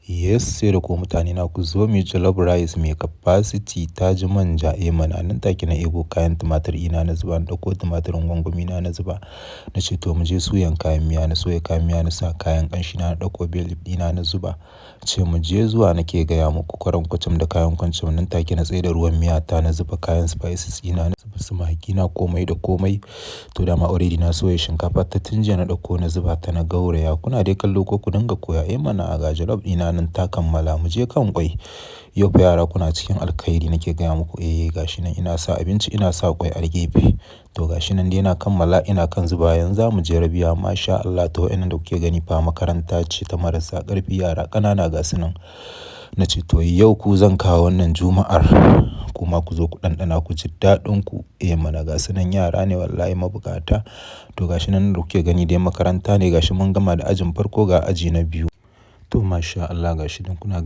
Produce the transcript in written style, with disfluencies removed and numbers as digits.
Yes, sai da ku mutane na ku zo muyi jollof rice mai capacity ta ji manja. Eh mana nan take na ebo kayan tumatir ina na zuba, na ɗauko tumatirin gwangwami na zuba. Na ce to mu je suyan kayan miya, na soya kayan miya, na sa kayan ƙanshi na, na ɗauko bay leaf ɗina na zuba. Ce mu je zuwa nake gaya muku kwaran kwacem da kayan kwancem nan take na tsai da ruwan miya ta na zuba kayan spices ina, na zuba su magi na komai da komai. To dama already na soya shinkafa ta tun jiya na ɗauko na zuba ta na gauraya. Kuna dai kallo ko ku dinga koya? Eh mana ga jollof ɗina nan ta kammala. Mu je kan ƙwai. Yau fa yara kuna cikin alkhairi nake gaya muku. Eh ga shi nan ina sa abinci ina sa ƙwai a gefe. To ga shi nan dai na kammala ina kan zuba yanzu za mu je rabiya. Masha Allah to wayannan da kuke gani fa makaranta ce ta marasa ƙarfi yara ƙanana ga su nan. Na ce to yau ku zan kawo wannan Juma'ar kuma ku zo ku ɗanɗana ku ji daɗin ku. Eh mana ga su nan yara ne wallahi mabukata. To ga shi nan da kuke gani dai makaranta ne ga shi mun gama da ajin farko ga aji na biyu. To masha Allah ga shi nan kuna.